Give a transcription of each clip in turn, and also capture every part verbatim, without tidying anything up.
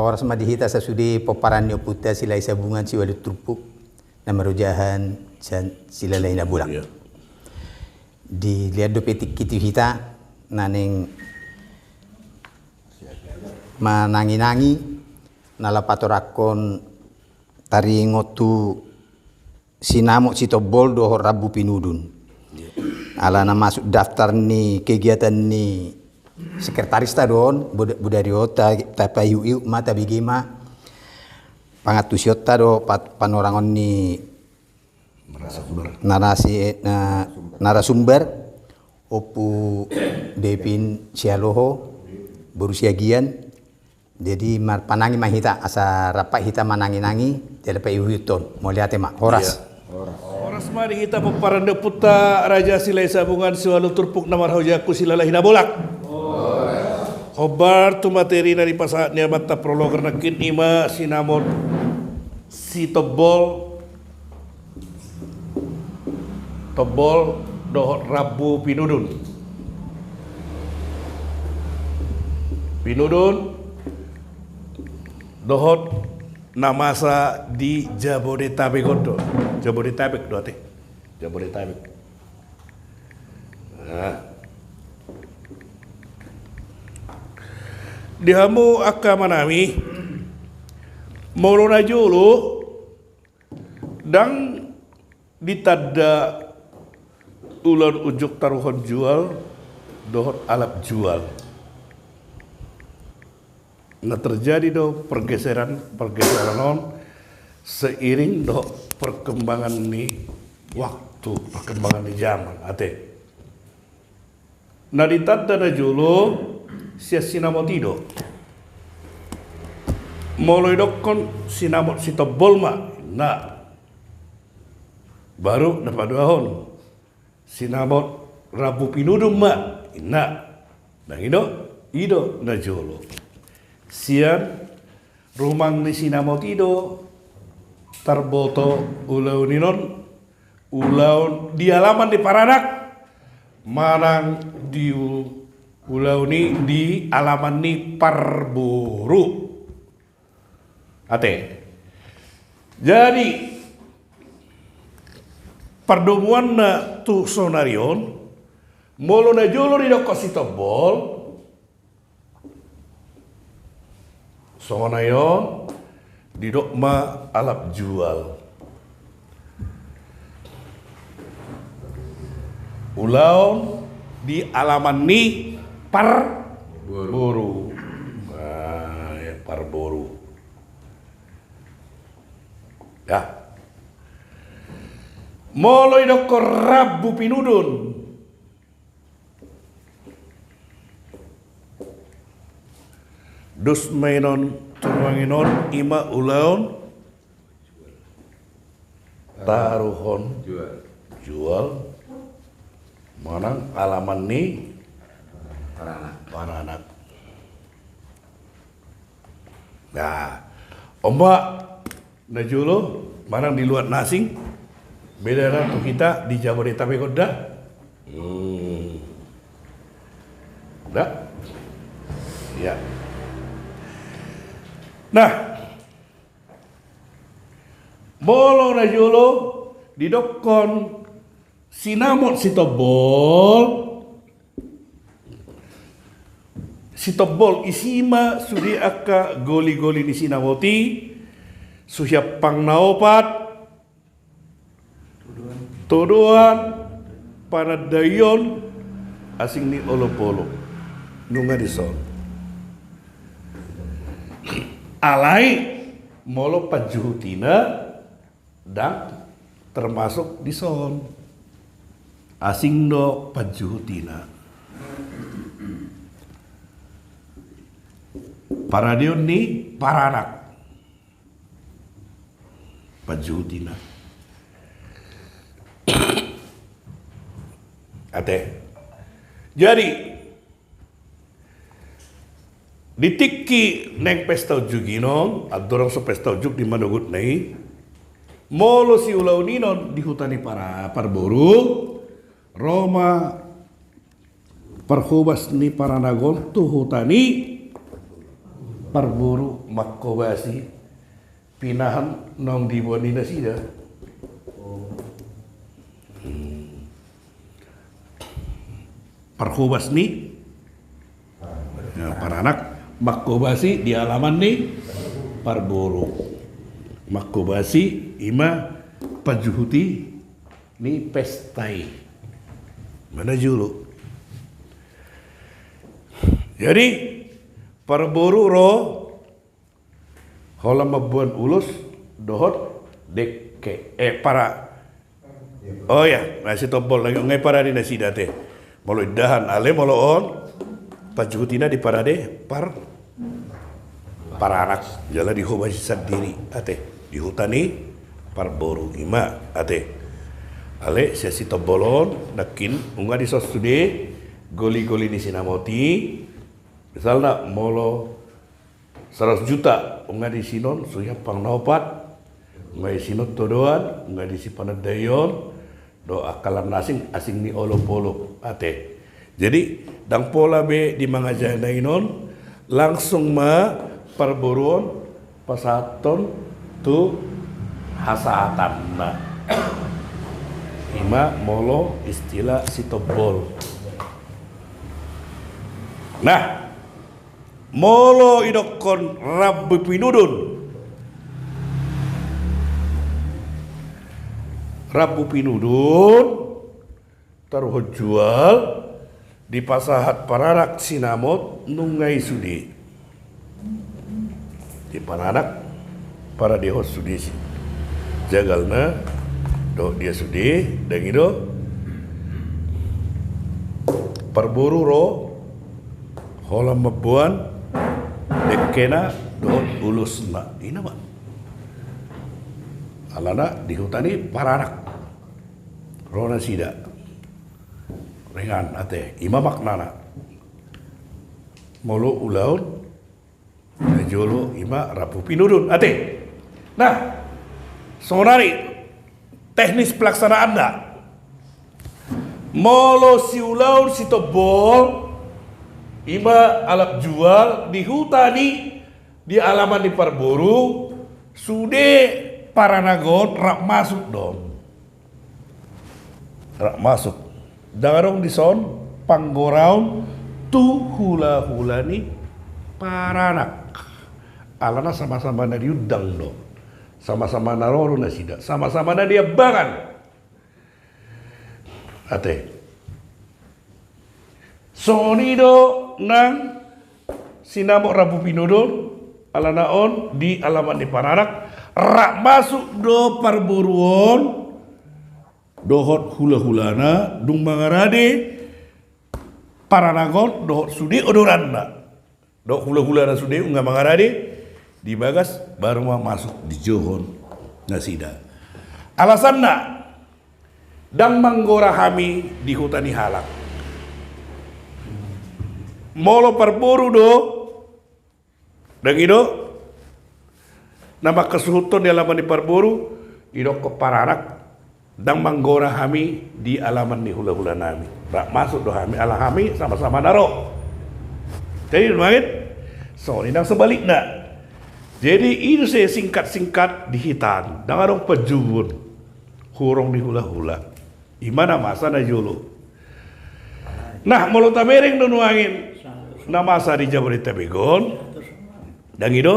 Horas ma di hita sasude pomparan ni ompunta Silahi Sabungan siualu turpuk na marojahan sian Silalahi Nabolak. Iya. Dilehon dope tingki tu hita na naeng manangi-nangi na laho patorangkon taringot tu sinamot sitombol dohot rambu pinudun. Iya. Ala na masuk daftar ni kegiatan ni sekretarista do on, boda-, bodari on ta-, tapaihut-ihut ma, tabege ma pangantusionta do pat-, panorangon ni narasi-, na-, narasumber, Ompu Devin Sihaloho, boru Siagian. Jadi, marpanangi ma hita, asa rap hita manangi-nangi, jala paihut-ihuthon. Mauliate ma, horas. Iya. Horas. Horas ma di hita pomparan ni ompunta Raja Silahi Sabungan siualu turpuk na marhajongku Silalahi Nabolak. Horas. Hombar tu materi na dipasahat ni amanta prologer nangkin, ima sinamot sitombol, tombol dohot rambu pinudun. Pinudun dohot na masa di Jabodetabek on do. Jabodetabek do ate. Jabodetabek. Nah. Di hamu angka amanami, molo na jolo ndang ditanda ulaon unjuk taruhon jual dohot alap jual. Na terjadi do pergeseran, pergeseran on seiring dohot perkembangan ni waktu, perkembangan ni zaman, ate. Na ditanda na jolo sian sinamot i do. Molo idokkon sinamot sitombol ma, na baru na paduahon sinamot rambu pinudun ma, inna. Ndang i do, i do na jolo. Sian rumang ni sinamot i do tarboto ulaon i on, ulaon di alaman ni paranak, manang di u-, ulaon i di alaman ni parboru. Ate. Jadi, pardomuanna tu saonari on, molo na jolo didokkon sitombol, songon na i on, didok ma alap jual. Ulaon di alaman ni parboru. Nah, ya, parboru. Ya. Molo idokkon rambu pinudun, dos ma i on tu nuaeng on, ima ulaon taruhon jual manang alaman ni paranak. Nah, on ma na jolo manang di luat na asing, bedana tu hita di Jabodetabek on da. Hmm. Da. Ya. Nah, molo na jolo didokkon sinamot sitombol, sitombol isi ma sude angka goli-goli ni sinamot i, suhiampang na opat, todoan, panandaion, asing ni olopolop. Nunga dison. Alai molo panjuhutina ndang termasuk dison. Asing do panjuhutina. Panandaion ni paranak. Panjuhutina. Ate. Jadi, di tingki naeng pesta unjuk i on, andorang so pesta unjuk di manogotna i, molo siulaon i on di huta ni para-, parboru, ro ma parhobas ni paranak on tu huta ni Parboru manghobasi pinahan naung diboan ni nasida. Hmm. Parhobas ni, ya, paranak manghobasi di alaman ni parboru. Manghobasi i ma panjuhuti ni pesta i. Manjolo. Jadi parboru ro holan mamboan ulos dohot dengke, eh, para, oh ya, na sitombol lagi, nunga diparade nasida ate. Molo indahan, alai molo on panjuhutina diparade par, paranak, jala dihobasi sandiri ate, di huta ni parboru i ma ate. Alai sian sitombol on nangkin nunga dison sude goli-goli ni sinamot i. Misalna molo saratus juta, nunga disi non suhi ampang na opat, nunga disi non todoan, nunga disi panandaion, do angka lan na asing, asing ni olop-olop ate. Jadi ndang pola be di mangajana i non, langsung ma parboru on pasahathon tu hasahatanna. I ma molo istilah sitombol. Nah, molo idokkon rambu pinudun. Rambu pinudun, taruhon jual, dipasahat paranak sinamot nunga i sude. Di paranak paradehon sude si jagalna dohot dia sude, ndang i do. Parboru ro holan mamboan dengkena dohot ulosna. I na ma. Alana di huta ni paranak ro nasida. Ringan ate, i ma maknana. Molo ulaon najolo i ma rambu pinudun ate. Nah, sonari teknis pelaksanaanna. Molo siulaon sitombol, i ma alap jual di huta ni, di alaman ni parboru, sude paranagon rap masuk do. Rap masuk. Ndang adong dison panggoraon tu hulahula ni paranak. Alana sama-sama na diundang do. Sama-sama na ro do nasida. Sama-sama na diambangan. Ate. Songon i do nang sinamot rambu pinudun, alana on di alaman ni paranak, rap masuk do parboru on dohot hulahulana, dung mangarade paranagon dohot sude odoranna. Dohot hulahulana sude nunga mangarade di bagas, baru ma masuk dijouhon nasida. Alasanna, ndang manggora hami di huta ni halak. Molo parboru do, ndang i do, na mangkasuhuthon di alaman ni parboru, didokkon paranak, ndang manggora hami di alaman ni hulahulanami. Rap masuk do hami, ala hami sama-sama na ro. Jadi nuaeng, songon i nang sebalikna. Jadi i do sai singkat-singkat di hita an, ndang adong panjouon horong ni hulahula. I ma na masa najolo. Nah, molo tabereng do nuaeng na masa di Jabodetabek on, ndang i do.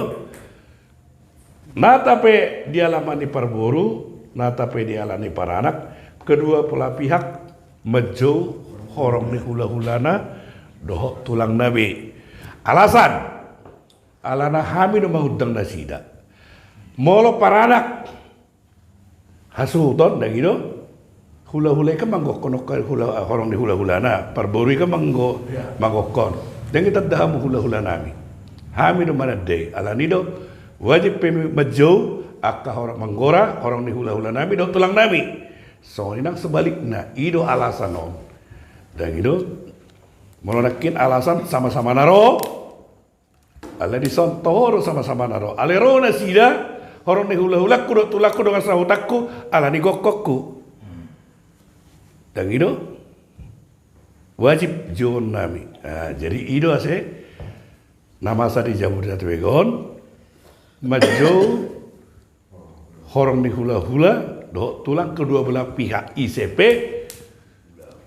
Nata pe di alaman ni parboru, nata pe di alaman ni paranak, kedua belah pihak manjou horong ni hulahulana dohot tulangna be. Alasan, alana hami do mangundang nasida. Molo paranak hasuhuton, ndang i do. Hulahula i kan manggokhon horong ni hulahulana, parboru i kan manggo, manggokhon. Ndang i tanda hamu hulahulanami. Hami do mananda i, alani do wajib pe manjou angka horong, manggora horong ni hulahulanami dohot tulangnami. Songon i nang sebalikna, i do alasan on. Ndang i do. Molo nangkin alasan sama-sama na ro. Alai dison toho do sama-sama na ro. Alai ro nasida, horong ni hulahulangku dohot tulangku dongan sahutanku, alani gokhonku. Ndang i do. Wajib jouonnami. Nah, jadi i do ase Na masa di Jabodetabek on, manjou horong ni hulahula dohot tulang kedua belah pihak, ise pe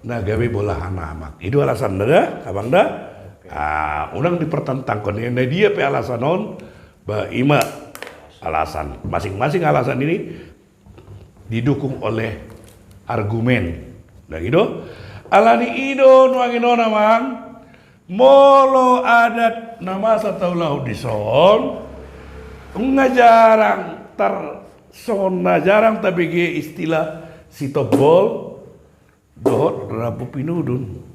na gabe bolahan amak. I do alasanna da, abang da. Ah, unang dipertentangkon, na dia pe alasan on, ba ima alasan, masing-masing alasan ini didukung oleh argumen. Ndang i do? Alani i do nuaeng on amang, molo adat na masa taulahon dison, nunga jarang tar-, songon na jarang tabege istilah Sitombol dohot rambu pinudun.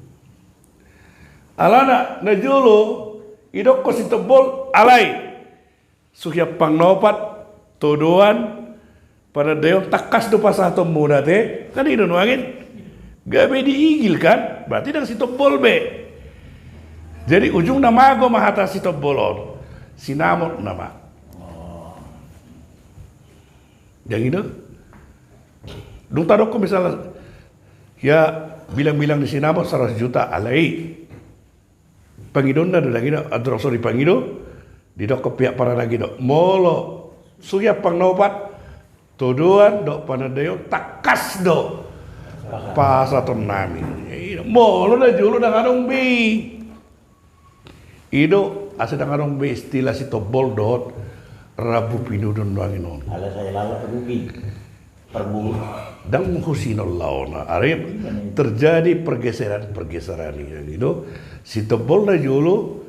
Alana na jolo idokkon Sitombol alai Suhi Ampang na Opat, Todoan, Panandaion, tangkas do pasahatonmuna ate. Kan i do nuaeng i. Gabe diigil kan? Berarti ndang Sitombol be. Jadi ujungna mago ma hata Sitombol on. Sinamot nama. Ndang i do? Dung tadokkon misalna, ya, bilang-bilang ni sinamot saratus juta, alai pangidoanna do ndang i do, andorang so dipangido, didokkon pihak paranak i do. Molo Suhi Ampang na Opat, Todoan dohot Panandaion, tangkas do pasahatonnami. Molo na jolo ndang adong be i. I do, asa ndang adong be istilah Sitombol dohot rambu pinudun nuaeng on. Ala sai lalap rugi. Perbu. Ndang husinol laona. Are terjadi pergeseran-pergeseran i, i do. Sitombol na jolo,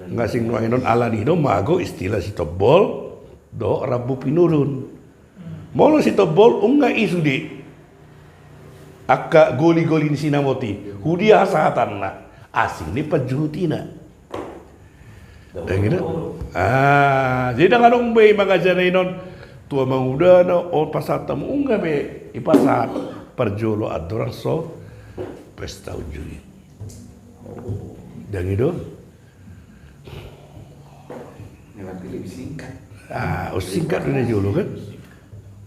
nunga asing nuaeng on, alani i do mago istilah Sitombol dohot rambu pinudun. Molo Sitombol, nunga i sude angka goli-goli ni sinamot i. Hudia hasahatanna? Asing ni panjuhutina. Ndang i do? Ah, jadi ndang adong be i mangajana i non tu amangudana, on pasahat hamu, nunga be ipasahat parjolo andorang so pesta unjuk i. Ndang i do? Memang lebih singkat. Ah, oh, singkat do na jolo kan?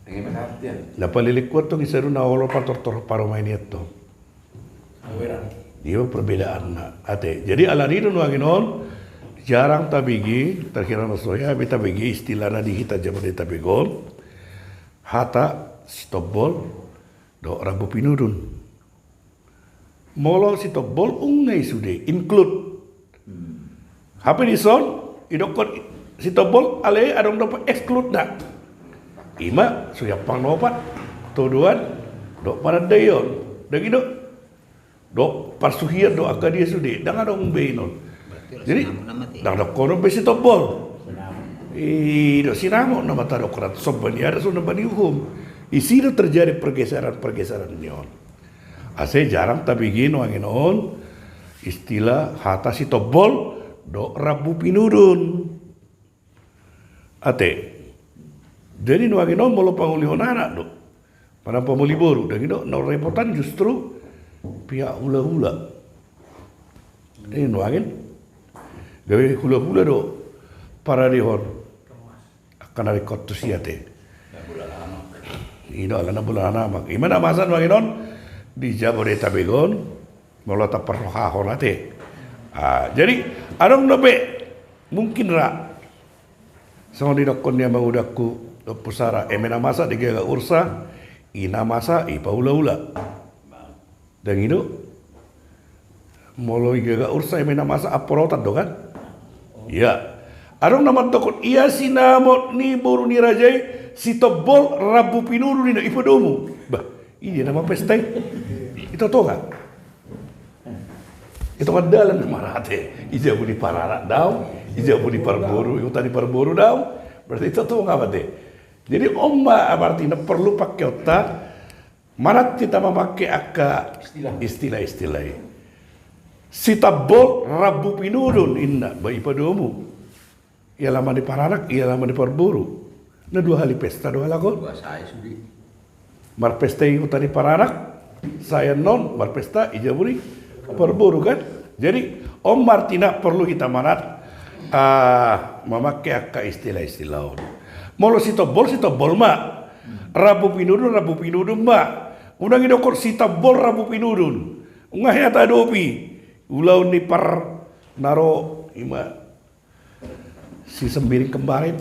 Dengan pengertian. Na paling lingkuan tong i sadun na olo patortor parumaen i tong. Aweran. Dia perbedaanna. Ate. Jadi alani i do nuaeng on jarang tabege, terakhir na so hea be tabege istilahna di hita Jabodetabek on. Hata Sitombol dohot rambu pinudun. Molo Sitombol nunga i sude include. Hape dison idokkon Sitombol alai adong dope exclude-na. Ima Suhi Ampang na Opat, Todoan dohot Panandaion. Ndang i do? Dohot parsuhian dohot angka dia sude, ndang adong be i non. Jadi ndang dokkon be Sitombol. I do sinamot nama tadokkon, somba ni adat, somba ni uhum. Disi do terjadi pergeseran-pergeseran ni on. Asa jarang tabege nuaeng on istilah hata Sitombol dohot rambu pinudun. Ate. Jadi nuaeng on molo pangolihon anak do, manang pamuli boru, ndang i do, na repotan justru pihak hulahula. Jadi nuaeng gabe hulahula do paradehon angka na ringkot tusi, ate. I do alana bolahan amak. Ima na masa nuaeng on di Jabodetabek on, molo taparrohahon, ate. Ah, jadi adong dope mungkin ra songon didokkon ni amangudangku dohot pusara, eme na masa digaga ursa, i na masa i pahulahula. Ndang i do? Molo digaga ursa eme na masa, amporotan do kan? Ia. Adong na mandokkon, ia sinamot ni boru ni raja i Sitombol rambu pinudun ninna, i padomu. Bah, i dia nama pesta i? Ito Tonga. Ito Tonga dalan nama ra, ate. I jabu ni paranak daong, i jabu ni parboru, i huta ni parboru daong. Berarti ito Tonga ma, ate. Jadi on ma artina perlu pakeonta. Manat hita mamake angka istilah-istilah i. Sitombol rambu pinudun ninna, bah, i padomu. I alaman ni paranak, i alaman ni parboru. Na dua hali pesta do halak on. Marpesta i huta ni paranak, sae annon marpesta i jabu ni parboru kan. Jadi on ma artina perlu hita manat, ah, mamake angka istilah-istilah on. Molo Sitombol, Sitombol ma. Rambu pinudun, rambu pinudun ma. Unang idokkon Sitombol rambu pinudun. Nunga hea taadopi ulaon ni par na ro, ima si Sembiring Kembarin.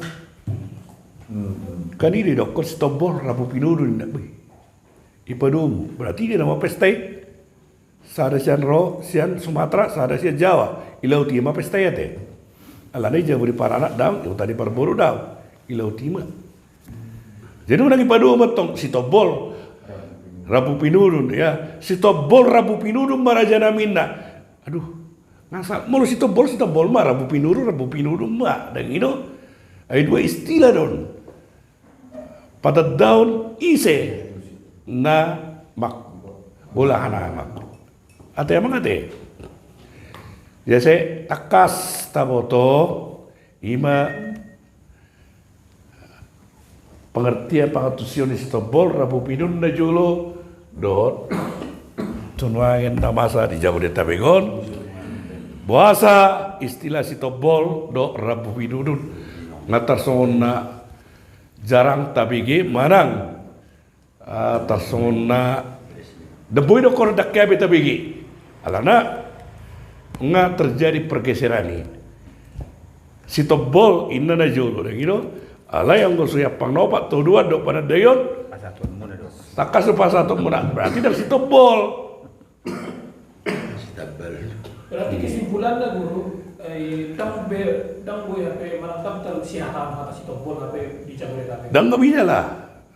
Kan i do didokkon si Tombol rambu pinudun, inna. Wih, i padomu. Berarti dia nama pesta i. Sada sian ro, sian Sumatera, sada sian Jawa. I laut i ma pesta i ate. Alana i jabu ni paranak daong, i huta ni parboru daong. I laut i ma. Jadi unang i padomu antong si Tombol rambu pinudun, ya. Si Tombol rambu pinudun ma raja nami, inna. Aduh, ngasal. Molo si Tombol, si Tombol ma, rambu pinudun, rambu pinudun ma. Dang i do. Ai dua istilah do on. Patandaon ise na manggola hahamaranggi. Ate amang ate. Jadi sai tangkas taboto, i ma pengertian pangantusion ni si Tombol rambu pinudun na jolo dohot tu nuaeng na masa di Jabodetabek on. Boasa istilah si Tombol dohot rambu pinudun? Nga tarsongon na jarang tabege manang, ah, tarsongon na dang boi dohonon dang hea be tabege. Alana nga terjadi pergeseran i. Si Tombol inna na jolo, dang i do. Alai anggo suhi ampang na opat, todoan dohot panandaion, pasahatonmuna do. Tangkas do pasahatonmuna. Berarti dang si Tombol. Berarti kesimpulanna, Guru, eh, dang be, dang boi hape manang dang tarsihataon hata si Tombol hape di Jabodetabek. Dang, nggak bisa lah.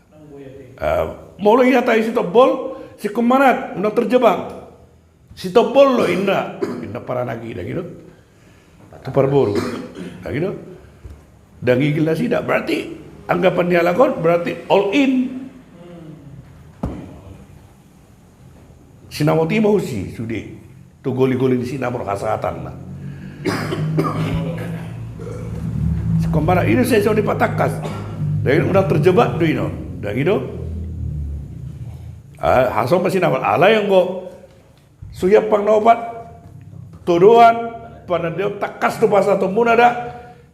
Dang boi hape. Ah, molo ihatai si Tombol, singkop manat, unang terjebak. Si Tombol do inna, inna paranak i, dang i do. Tu parboru. Dang i do. Dang igil nasida, berarti anggapan ni halak on berarti all in. Sinamot i ma usi sude tu goli-goli ni sinamot hasahatanna. Singkop manat, i do sai songon i patangkas. Dang i do, unang terjebak do i do. Dang i do. Ah, hasomba sinamot, alai anggo suhi ampang na opat, todoan, panandaion, tangkas do pasahatonmuna da,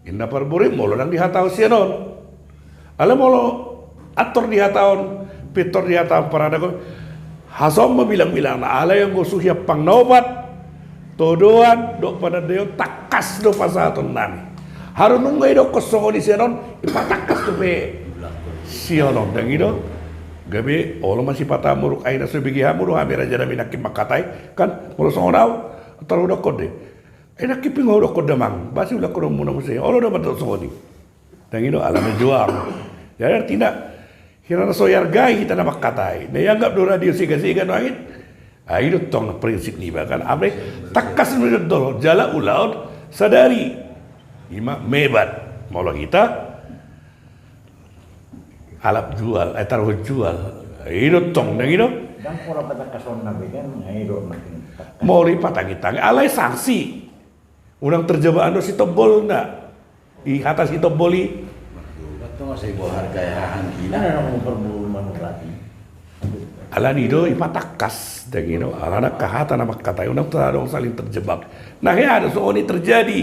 inna parboru i, molo dang dihatahon sian on. Alai molo antor dihatahon, pintor dihatahon paranak on, hasomba bilang-bilangna, alai anggo suhi ampang na opat, todoan dohot panandaion, tangkas do pasahatonnami. Haru nunga idokkon songon i sian on, ipatangkas dope sian on, dang i do. Gabe olo ma sipata muruk, ai na so ibege hamu do hami raja nami nangkin mangkatai, kan? Molo songon au, antar hudokkon do i. Ai nangkin pe nga hudokkon damang, boasa ulakkon muna muse, olo do mandok songon i. Dang i do, alana joang. Jadi artina, hira na so ihargai hita na mangkatai, na ianggap do radio sega-sega nuaeng. Ah, i do tong prinsip niba kan, ape tangkas do didok dohot jala ulaon sadari. I ma mebat. Molo hita alap jual, eh, taruhon jual. I do tong, dang i do. Dang pola patangkasonna be kan, i do makin tangkas. Molo i patagi-tagi, alai sanksi. Unang terjebak do si Tombol na. I hata si Tombol i. Mardobat do masa iboto harga ya hangkina. Kan anak mau perlu manurati. Alani do ipatangkas, dang i do. Alana angka hata na mangkatai, unang adong saling terjebak. Na hea do songon i terjadi.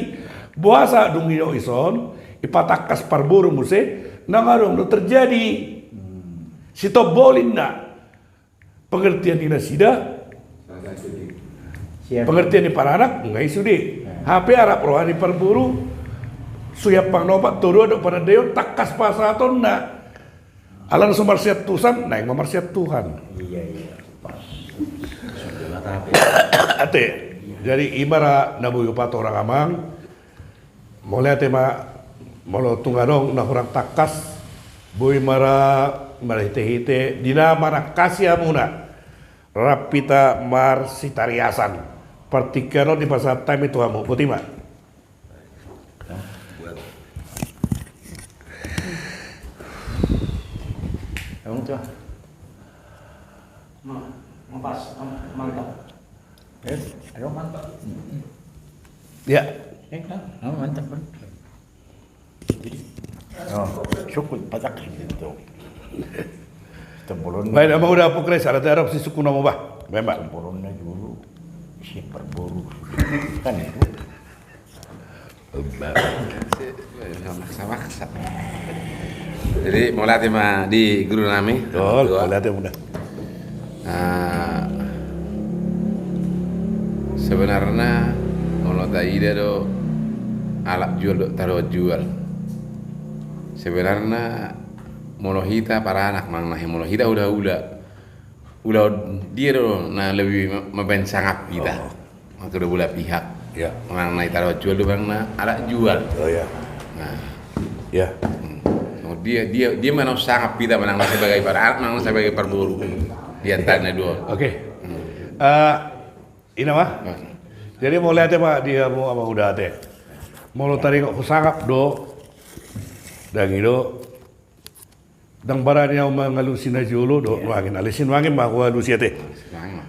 Boasa dung i do ison, ipatangkas parboru muse, nang adong do terjadi. Hmm. Si Tombol inna. Pengertian ni nasida, siap. Pengertian ni paranak, nga i sude. Nah. Hape arap roha ni parboru, suhi ampang na opat, todoan dohot panandaion, tangkas pasahatonna. Alana so marsiantusan, naeng ma marsiantuhan. Iya, iya. Pas. Sudah lah, tapi. Ate, jadi i ma ra na boi hupatorang amang. Mauliate ma, molo tung adong na hurang tangkas, boi ma ra marhite-hite di na manangkasi hamuna. Rap hita marsitariasan. Partingkian on dipasahat hami tu hamu. Boti ma. Emang tuh. Ma-, pas, mantap. Eh, ayo, mantap. Ya. Eh, nah, nah, mantap, Bang. Jadi, oh, syukur, pajak gitu. Tembolon. Baik, nama udah apa, Kres? Ada terap si suku nama, bah? Memang. Tembolon na dulu, si perboru. Kan itu. Maksa-maksa. Jadi, mauliate ma di guru nami. Betul, mauliate ma. Ah, sebenarna, molo taida do, alap jual dohot taruhon jual. Sebenarna molo hita paranak manang na he molo hita hula-hula, ulaon dia do na lebih ma-, mabaen sangap hita. Oh. Maka do bola pihak. Ya. Manang na i taruhon jual do manang na alap jual. Oh ya. Nah. Ya. Hmm. Oh, dia, dia, dia manang sangap hita manang na sebagai paranak manang na sebagai parboru. Dia tanya dua. Oke. Hmm. Eh, Ina ma. Nah. Jadi mauliate ma di hamu amang uda ate. Molo taringot husangap do. Ndang i do. Ndang barani au mangalusi na jolo do. Iya. Nuaeng. Alai sinuaeng ma hualusi ate. Sinuaeng ma.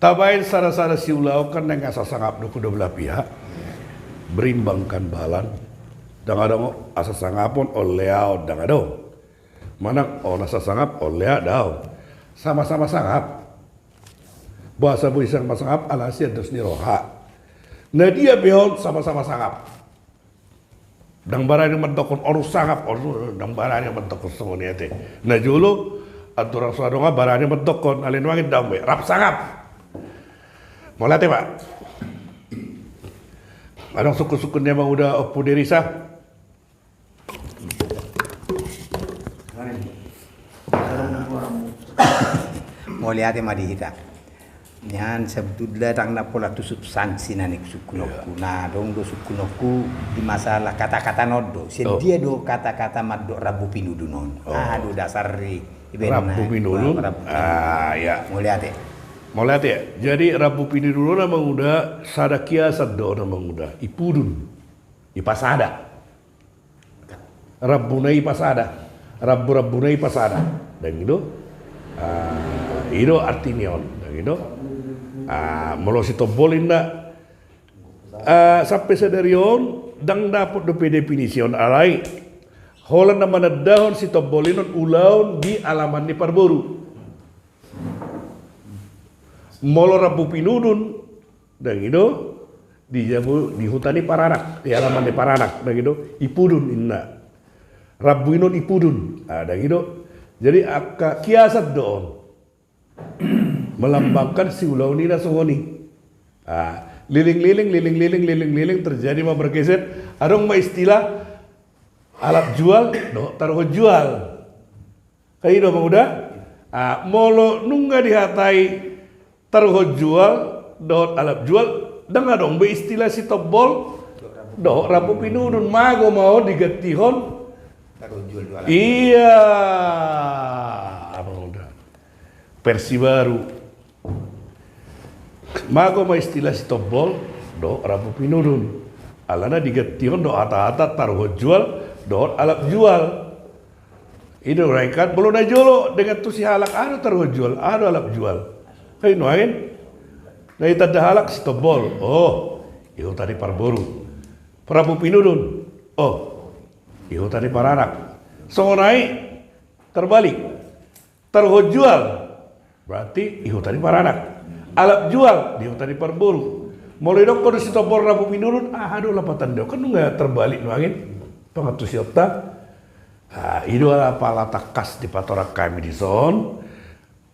Tabaen sada-sada siulaon kan naeng asa sangap do kedua belah pihak. Iya. Berimbangkan balan. Ndang adong asa sangapon on leaon ndang adong. Manang on asa sangap on lea daong. Sama-sama sangap. Boasa boi sama sangap, ala sian dos ni roha. Na dia pe on sama-sama sangap. Ndang barani mandokkon on sangap, on ndang barani mandokkon songon i ate. Na jolo, andorang so adong barani mandokkon, alai nuaeng ndang be, rap sangap. Mauliate ma. Adong sungkun-sungkun ni amang uda Ompu Derisa. Mauliate ma di hita. Nian sebetulna ndang na pola tu substansi na ni sungkunonku. Iya. Na adong do sungkunonku di masalah kata-kata on do. Sian dia do kata-kata mandok rambu pinudun on. Oh. Aha do dasar ni ibaen rambu pinudun? Rambu pinudun. Ah, iya. Mauliate. Mauliate. Jadi rambu pinudun on amang uda sada kiasan do on amang uda. Ipudun. Ipasada. Rambuna i pasada, rambu-rambuna i pasada. Ndang i do? Ah, i do arti ni on, ndang i do? Ah, molo sitombol inna. Ah, sampe sadari on, ndang dapot dope definisi on alai. Holan na manandahon sitombol i on ulaon di alaman ni parboru. Molo rambu pinudun, ndang i do, di jabu, di huta ni paranak, di alaman ni paranak, ndang i do, ipudun inna. Rambu i on ipudun, ah, ndang i do. Jadi angka kiasan do on. Melambangkan siulaon i na songon i. Ah, liling-liling, liling-liling, liling-liling, terjadi ma bergeser. Adong ma istilah alap jual, dohot taruhon jual. Kan i do amang uda? Ah, molo nunga dihatai taruhon jual dohot alap jual, ndang adong be istilah sitombol dohot rambu pinudun, mago ma on digantihon. Taruhon jual dohot alap jual. Iya, amang uda. Versi baru. Mago ma istilah sitombol dohot rambu pinudun. Alana digantihon do hata-hata taruhon jual dohot alap jual. I do, raikan, molo na jolo dengan tusi halak aha do taruhon jual, aha do alap jual. Kan i nuaeng. Na itanda halak sitombol. Oh, i huta ni parboru. Rambu pinudun. Oh, i huta ni paranak. Songon i terbalik. Taruhon jual. Berarti i huta ni paranak. Alap jual di huta ni parboru. Molo idokkon do sitombol rambu pinudun, aha do lapatan do? Kan nunga terbalik nuaeng pangantusionta. Ah, i do ala pala tangkas dipatorang hami dison.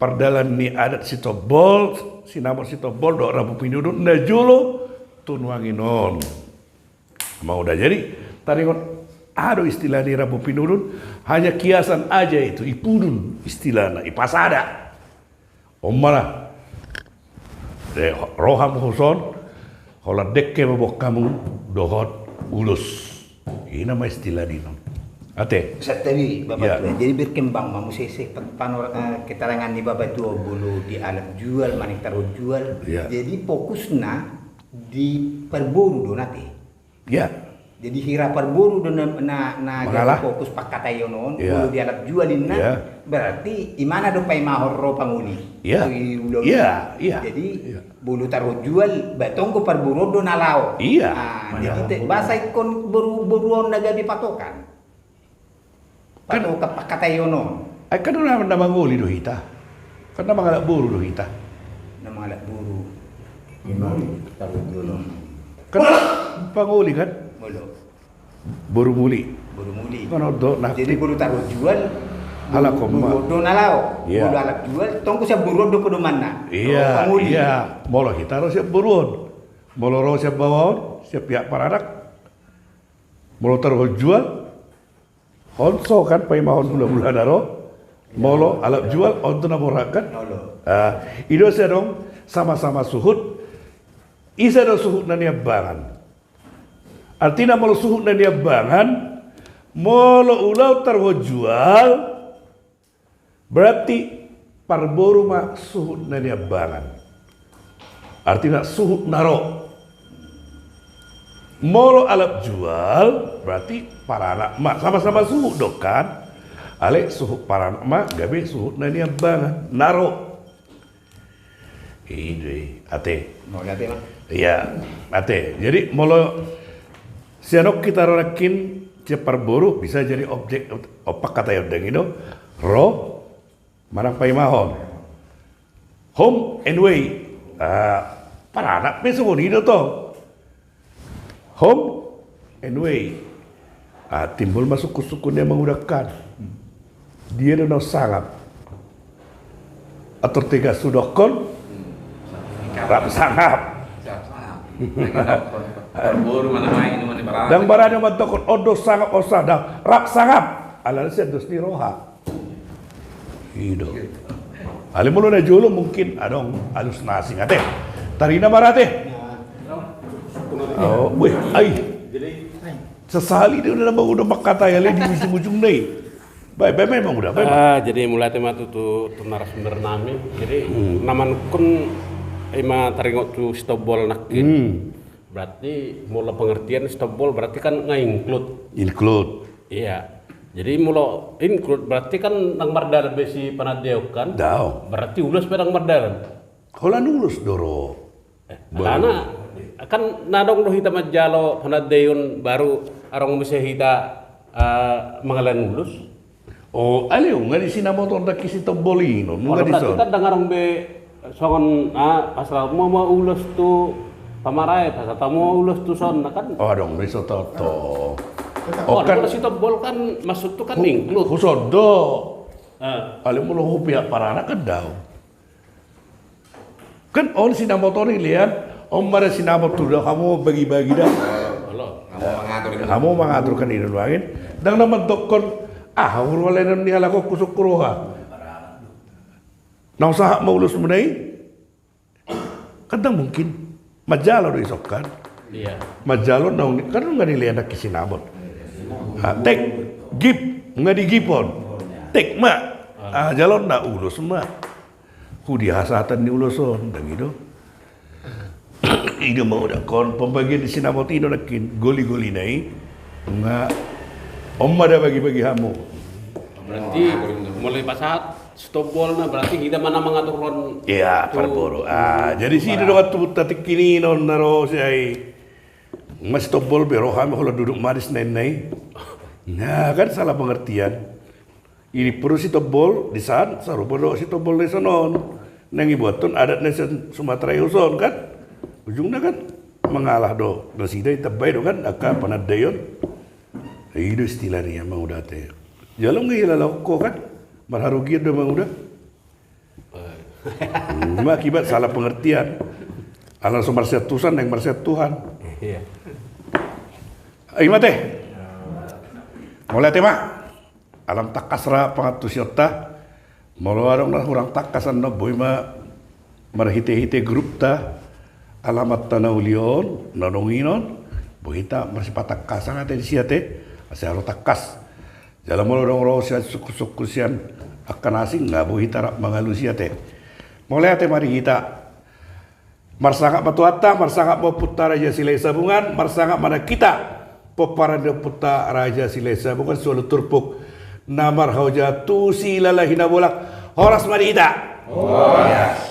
Pardalan ni adat sitombol, sinamot sitombol dohot rambu pinudun na jolo tu nuaeng on. Amang uda, jadi taringot aha do istilah ni rambu pinudun, hanya kiasan aja itu, ipudun istilahna, ipasada. On ma na. Ro hamu tuson, holan dengke ma boan hamu dohot ulos. I nama istilah ni on. Ate. Santabi, Bapak Tua. Jadi berkembang ma muse, se, pan-, panor-, eh, keterangan ni Bapak Tua, molo di alap jual, manang taruhon jual. Iya. Jadi fokusna di parboru do on ate. Iya. Jadi hira parboru do na, na, na jadi fokus pangkataion on, molo di alap jual inna, berarti imana do paimahon ro pangoli. Iya. Iya, iya. Jadi, molo taruhon jual, ba tong do parboru on do na laho. Iya. Ah, jadi boasa ingkon boru, boru on na gabe patokan? Kan patokan pangkataion on. Ai kan na, na mangoli do hita. Kan na mangalap boru do hita. Na mangalap boru. Kan pangoli kan? Molo. Boru muli. Boru muli. Kan on do, nah. Jadi molo taruhon jual, alap on do na laho. Iya. Molo alap jual, tong do sian boru on do podomanna. Iya, pangoli. Iya. Molo hita ro sian boru on. Molo ro sian baoa on, sian pihak paranak. Molo taruhon jual, on so kan paimahon hulahula na ro. Molo alap jual, on tu na borhat kan. I do asa adong sama-sama suhut. Ise do suhutna niambangan? Artina molo suhutna niambangan, molo ulaon taruhon jual, berarti parboru ma suhutna niambangan. Artina suhut na ro. Molo alap jual, berarti paranak ma, sama-sama suhut do kan. Alai suhut paranak ma gabe suhutna niambangan na ro. I do i, ate. Mauliate ma. Iya, ate. Jadi molo sian on hita ro nangkin, sian parboru bisa jadi objek, ompat kata i on dang i do. Ro, manang paimahon. Home and away. Paranak pe songon i do tong. Home and away. Timbul ma sungkun-sungkun ni amang uda kan. Dia do na sangap. Atur tegas hudokkon. Rap sangap. Ndang barani mandokkon on do sangap, on sangap, ndang, rap sangap. Alana sian dos ni roha. I do. Alai molo na jolo mungkin adong alus na asing ate. Tarina ma ra ate. Weh, ai. Sasali do na mangudon mangkatai alai di ujung-ujung na i. Bae, bae ma amang uda, bae ma. Jadi mauliate ma tu, tu narasumber nami. Jadi na manungkun, ima taringot tu sitombol nangkin. Berarti molo pengertian sitombol berarti kan nga include. Include. Iya. Jadi molo include berarti kan ndang mardalan be si panandaion kan? Daong. Berarti ulos pe ndang mardalan. Holan ulos do ro. Alana kan na adong do hita manjalo panandaion baru adong muse hita mangalehon ulos. O, alai nunga disinamot on dang i sitombol i, nunga dison. Berarti kan ndang adong be songon, ah, pasal hamu ma ulos tu pamarae, pasal hamu ma ulos tu son, na kan? O, adong be so toto. O, kan ulos sitombol kan maksud tu kan include. Huson do. Alai molo hupihak paranak kan daong. Kan on sinamot on i lean, on ma da sinamot tu da, hamu bagi-bagi da. Hamu mangatur kan i do nuaeng. Ndang na mandokkon, ah, hurwalenon ni halak on husungkun roha. Naung sahat ma ulosmuna i? Kan ndang mungkin. Manjalo do ison kan. Manjalo naung kan nunga dilean dang i sinamot. Tek, gip, nunga digip on. Tek ma. Ah, jalo na ulos ma. Hu di hasahatan ni ulos on, dang i do. I do ma uda kon pembagian ni sinamot i do nangkin, goli-goli na i. Nga on ma da bagi-bagi hamu. Berarti molo pasahat sitombol na berarti hita ma na mangatur on. Iya, parboru. Ah, jadi si do dongan tubu tatik kini non na ro si ai. Nga sitombol be roha ma holan duduk manis na i. Nah, kan salah pengertian. Ini perlu sitombol di san, sarupa do sitombol na i sonon. Nang ibuaton adat na sian Sumatera i uson kan. Ujungna kan mangalah do nasida i, tambai do kan angka panandaion. I do istilah ni amang uda ate. Jalo nga i lalahon ho kan. Marharugian do amang uda. Ima akibat salah pengertian. Ala so marsiantusan nang marsiantuhan. Ima ate. Mauliate ma. Alam tangkas ra pangantusionta. Molo adong na hurang tangkas annon boi ma marhite-hite grupta. Alamanta na uli on na adong i non. Boi hita marsipatangkasan ate disi ate. Asa ro tangkas. Jala molo adong ro sian sungkun-sungkun sian angka na asing nga boi hita rap mangalusi ate. Mauliate ma di hita. Marsangap ma Tuhanta, marsangap ma ompunta Raja Silahisabungan, marsangap ma nang hita pomparan ni ompunta Raja Silahisabungan, solu turpuk na marhaoja tusi lalahi na bolak. Horas ma di hita. Horas.